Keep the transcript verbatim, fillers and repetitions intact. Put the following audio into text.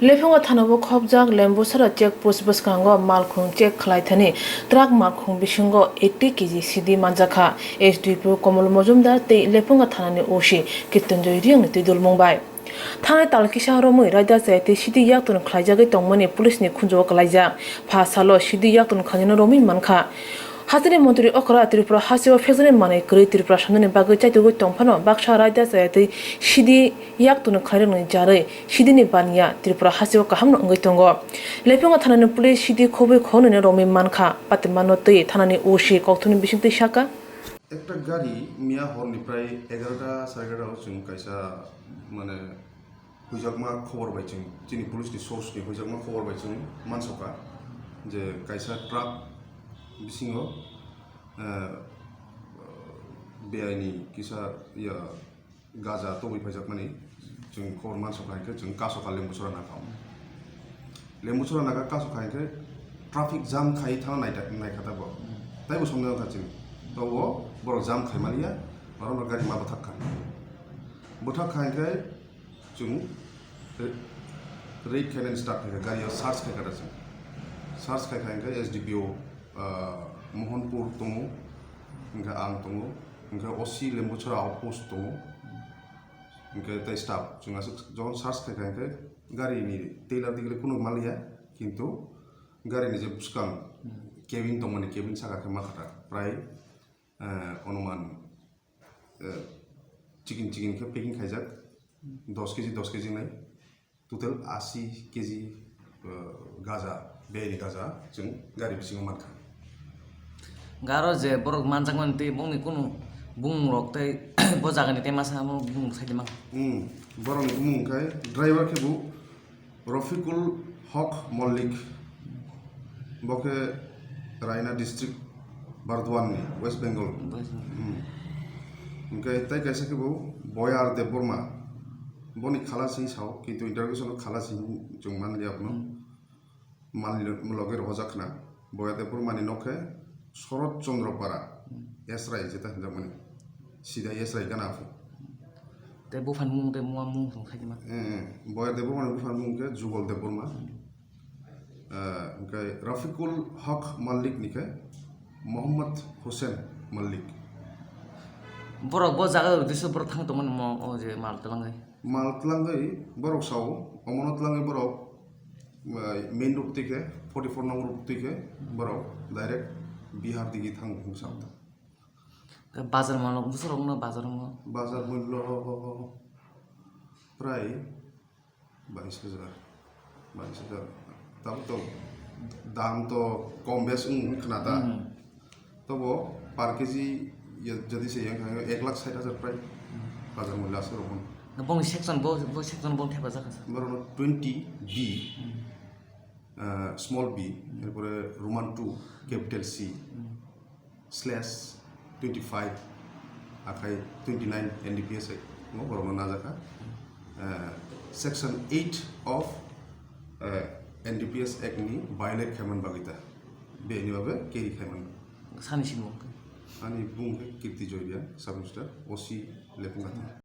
Lephunga thanao khopjak Lembusora check post bwskango malkhung check khlaithani truck malkhung bisingo eighty K G sidi manjakha. S D P O Komol Mojumdar tei Lephunga thanani O C Kitunjoy Riyangni twi dulmung bai. Thanai tal kisa romwi raida chayatwi sidi yakton khlaijagwi tongmani police ni khunjugo kwlaijak. Pha salo sidi yakton khlainani romwi mankha. Hasteni montri okra Tripura hasteo phekjani manwi kwrwi Tripura samnani bagwi chaitugwi tongphano baksa raida chayatwi sidi yakton khlairokni jarwi sidini baniya Tripura hasteo kahamno wngwi tongo. Lephunga thanani police sidi khobwi khonwino romwi mankha. Patimano twi thanani O C kokthumni bisingtwi saka. Ekta gari miya horni prai egarota sare egarota o chwng kaisa mane huijakma khobor bai chwng chini police ni source ni huijakma khobor bai chwng mansokha je kaisa truck bisingo, eh, beaini kisa ya gaja tobwi phaijakmani chwng khobor mansokha hinkhe chwng kasokha Lembusora naka. Lembusora naka kasokha hinkhe traffic jam khai thana naikha tabo. Taibo somnai wngkha chini. Tobo borok jam khai maliya, orono gari ma bwthak kha. Bwthak kha hinkhe chwng re-, raid khainani start khaikha, gari o search khaikha da chwng. Search khaikha hinkhe S D P O, ah, Mohanpur tongo, hinkhe ang tongo, hinkhe O C Lembusora outpost tongo. Hinkhe tei staff chwng aswk jokhon search khaikha hinkhe gari ni tela digre kunu maliya, kintu gari ni je bwskang cabin tongmani cabin saka khe ma khatak prai, eh, onuman, eh, chikin chikin khe packing khaijak dos K G dos K G nai total asi K G, eh, gaja, beaini gaja chwng gari bisingo mankha. Garo je borok manjakmani tei bongni kunu bumung rok tei bo jagani tei masa amo bumung saidi mang. Hmm, borokni bumung khe driver khe bo Rafiqul Haq Malik, bo khe Raina district, Burdwan ni, West Bengal. West Bengal. Hmm. Hinkhe tei kaisa khe bo Boyar Debbarma, boni khalasi sao, kintu interrogation o khalasi hinwi chwng manliya bono. Hmm. Manli loge rohorjak khna. Boyar Debbarma ni nok khe Shorod Chandra Para, hmm, S Rai jeta hinjakmani. Sida S Rai gana aphu. Tei buphani mung tei mua mung tong khaidi ma. Eh, eh. Boyar Debbarma ni buphani mung khe Jugal Debbarma. Hmm. Eh, hinkhe Rafiqul Haq Malik ni khe Mohammad Hussain Malik. Borok bo jaga o disa borok thang tongmani mo o je mal twlangwi. Mal twlangwi borok sao, omono twlangwi borok, eh, main road twi khe, forty four number road twi khe borok direct Bihar digi thang hwnwi sao. Bazar mano bwsarokno bazar mo. Bazar mullo prai bais hajar, bais hajar. Tamo to dam to kom bes wng khna ta. Hmm. Tobo per K G ya, jodi se yang kha ek lakh sait hajar prai. Hmm. Bazar mullo aswk rokon. Bong section bo, bo section bo thepa jakha. Borokno twenty B, hmm, ah, small b, hmm, erpore Roman two, capital C. Hmm. Slash twenty five, akhai twenty nine N D P S Act no borokno najakha. Eh, section eight of, eh, N D P S Act ni violate khaiman bagwi ta. Bini bagwi carry khaiman. Sani simo. Ani bung khe Kirti Joy Reang, Sub Inspector, O C Lephunga.